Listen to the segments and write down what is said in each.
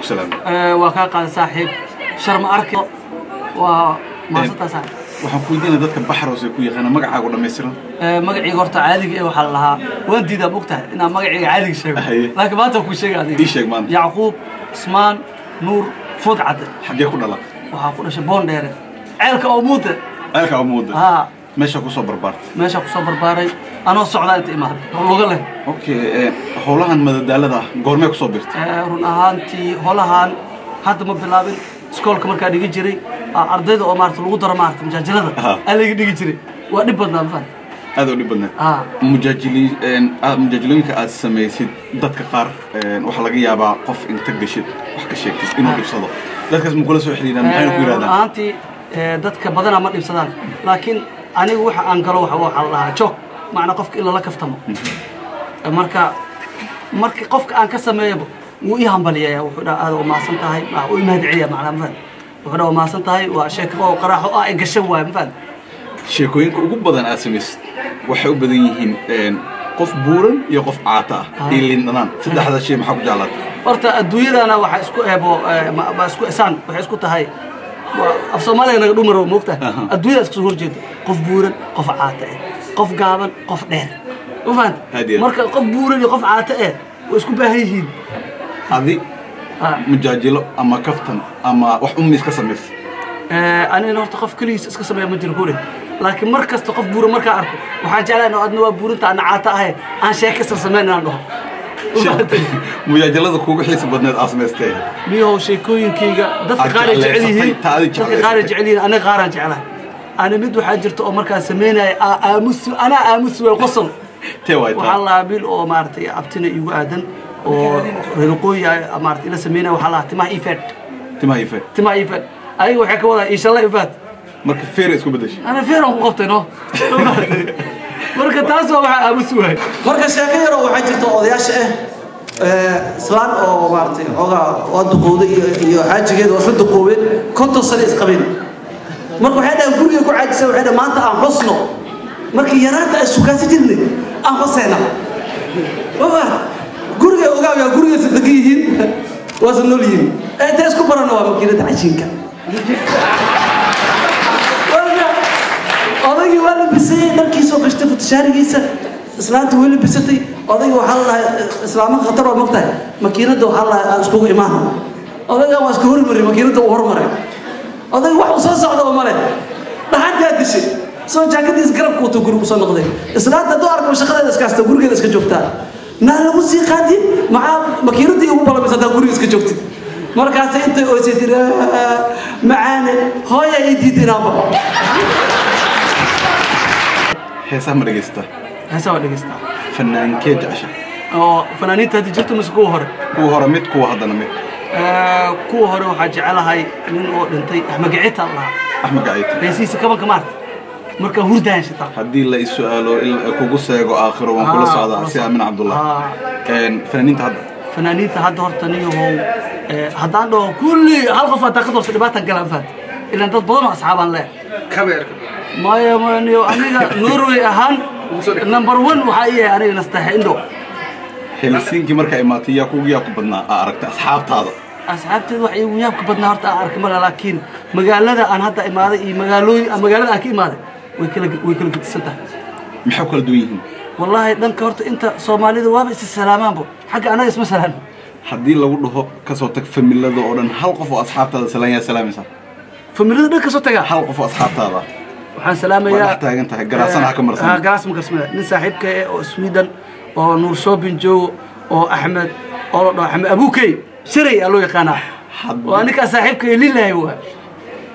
Ku salaamay. Waa kaa qaaday saaxiib Sharma Arki, waa maasantaa saaxiib. Waxaan ku weydiinaya dadka Baxroos ay ku yaqaana magacaagu dhammaystiran. Magacayga horta caadiga ee waxaa la lahaa, waan diidaa mogtahay inaan magacayga caadiga sheego, laakiin maanta waan kuu sheegay adiga. Ii sheeg maanta. Yacquub Cusmaan Nuur Food Cadde. Xaggee ku dhalatay? Waxaa ku dhashay Boondheere, ceelka oo muude. Ceelka Amuuda? Haa. Meesha kusoo barbaartay? Meeshaa kusoo barbaaray, anoo socdaa inta imaaday oo luga leh. Okay, howlahan madadaalada ah goormee kusoo birtay? Run ahaantii holahan hadda ma bilaabin. Iskoolka markaa dhigi jiray, ardayda oo maarata lagu daro maarata majaajilada aa laga dhigi jiray. Waa dhib badnaa, ma fahamtay? Aad u dhib badneed. Mujaajilooyinka aad samaysid dadka qaar waxaa laga yaabaa qof inta gashid wax ka sheegtid inuu dhibsado. Dadkaas ma kula soo xiriiraan? Maxayna ku run yidhahdaan? Ahaantii dadka badanaa ma dhibsadaan, laakiin anigu waxa aan galo waxa la dhahaa joog, macnaa qofka in lala kaftamo. Marka marka qofka aan ka sameeyaba wuu ii hambaliyaya, wuxuu dhaha aad u mahadsan tahay, waa u mahadceliya macnaa, ma fahamtay? Wuxuu dhaha waa mahadsan tahay, waa sheeko oo qaraaxo ah ay gashan waay, ma fahamtay? Sheekooyinka ugu badan aad samaysid waxay u badan yihiin qof buuran iyo qof caata ah iyo liin dhanaan. Saddexda shay maxaa ku jeclaatay? Horta adduunyadana waxaa isku eebo isku isaan waxay isku tahay af Soomaaliga naga dhumaro, moogtahay? Adduunyada isku soo horjeedo qof buuran, qof caata eh, qof gaaban, qof dheer, ma fahanta? Aad iyo aad. Marka qof buuran iyo qof caata eh way isku baahan yihiin. Adi mujaajilo ama kaftan ama wax umis ka samaysa? Anigana horta qof keligiis iska sameeya ma jiro kule, laakiin mar kasta qof buuran markaan arko waxaan jeclahay inuu adna waa buurinta ana caata ahay aan sheeko isla sameyn inaan dhaho. Ma fahantay? Mujaajilada kuugu xiisa badneed aad samaystee? Miyahow, sheekooyinkayga dadka Aad qaar ay jecel jeclaysatay, yihiin, taa adiga dadka qaar ay jeclaysatay. jecel yihiin, aniga qaaraan jeclahay. Ani mid waxaa jirta oo markaan sameynaya aamus, anaa aamus way qosol. Tee waay taa? Waxaa lahaa bil oo maaragtay abtina igu aadan oo reer waqooyi ah maaragtay ila sameynaya. Waxaa lahaa timaha ii feedh. Timaha ife. Timaha ii feedh, ayaga waxay ka wadaa iishalla ifaad. Marka feera isku bedeshay? Ana feeraan ku qabtay no. Marka taas waa waxaa aamus waay. Marka sheeko yaroo waxaa jirta odayaasha ah, islaan oo maaragtay xoogaa waa duqowday iyo xaajigeeda waa isla duqoobeen, 50 sano isqabeen. Marka waxay dhahaan guriga ku caajisay, waxay dhahaan maanta aan xusno markii yaraanta aan sukaasi jirnay, aan xusayna ma fahamtay? Guriga ogaawyaa, gurigiisa degan yihiin, waase nool yihiin. Ee intee isku baranna waa makiinada cajiinka. Marka odaygii waa labisayey, dharkiisoo gashtay, futashaarigiisa, islaanta way labisatay. Odayga waxaa la dhahay islaama khatar waa mogtahay, makiinada waxaa la dhahay aan iskugu imaano. Odaygan waa iska hormaray, makiinada uu hormaray. Odayga wax uu soo socda oo male dhaxantaa dishay, soo jaakadiis garabka wato gurigu soo noqday. Islaanta hadduu arko shaqadeeda iska hasta, gurigeeda iska joogtaa, naa lagu sii qaadi, maxaa makiinadii ugu balamaysa haddaa guriga iska joogtid? Markaas intay oysay tiri, "Ah, macaane, hooya ii diiday inaan baxo." Heesaha ma dhegaysataa? Heesa waa dhegeystaa. Fanaankee jecesha? Oo fanaaniinta hadda jirto mise kuwa hore? Kuwa hore mid, kuwa haddana mid. Kuwa hore waxaa jecelahay nin oo dhintay, Axmed Gacita la dhahaa. Axmed Gacita. Heesihiisa kabanka maarta markaa hurdaayan shitaa. Haddii la is-su'aalo in kugu seego aakhiro waan kula socdaa si Aamin Cabdullah. Fanaaniinta hadda? Fanaaniinta hadda horta niyahow, haddaan dhaho kulli hal qof haddaan ka doorto dhibaatan galaan fahat, ilaan dad badan oo asxaabaan leeyahay. Kabeerka. Maya maya, niyo aniga Norway ahaan number one waxaa ii yahay aniga Nasteexe Indho. Helsinki markaa imaatay yaa kugu yaabka badnaa aa aragtay asxaabtaada? Asxaabteed wax iigu yaabka badnaa horta aan arkay male, laakiin magaalada aan hadda imaaday iyo magaalooyin magaalada aan ka imaaday way kala gedisan tahay. Maxay ku kala duwan yihiin? Wallaahi dhanka horta inta Soomaalida waaba isa salaamaanbo, xagga anaga isma salaamo. Haddii lagu dhaho kasoo tag familada oo dhan, hal qof oo asxaabtaada salaan, yaa salaamaysaa? Familada dhan kasoo tagaa? Hal qof oo asxaabtaada. Waxaan salaamayaa. Waa dhex taagan tahay, garaasana ha ka marsan. Garaas ma karsamaya, nin saaxiibka eh oo Sweden oo Nuur Shopping joogo oo Axmed oo la dhaho Axmed Abukey Sharay aa loo yaqaanaa. Waa ninkaa saaxiibka ee lilahay waa.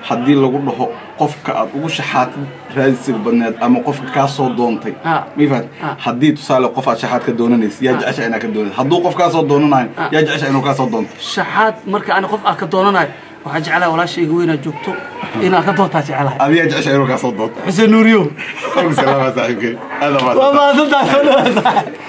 Haddii lagu dhaho qofka aad ugu shaxaatid raadisiga badneed ama qofka kaa soo doontay, ma fahat? Haddii tusaale qof aad shaxaad ka doonanaysa, yaa jecesha inaad ka doonaysa? Hadduu qof kaa soo doonanayo, yaa jecesha inuu kaa soo doonto? Shaxaad marka ani qof aan ka doonanayo waxaan jeclahay walaashayga weynaa joogto inaan ka doontaa jeclahay. Adigaa jecesha inuu kaa soo doonto? Xuseen Nuuriyo. Salaama saaxiibkay, aad waa mahadsantahay, soo dhawaada.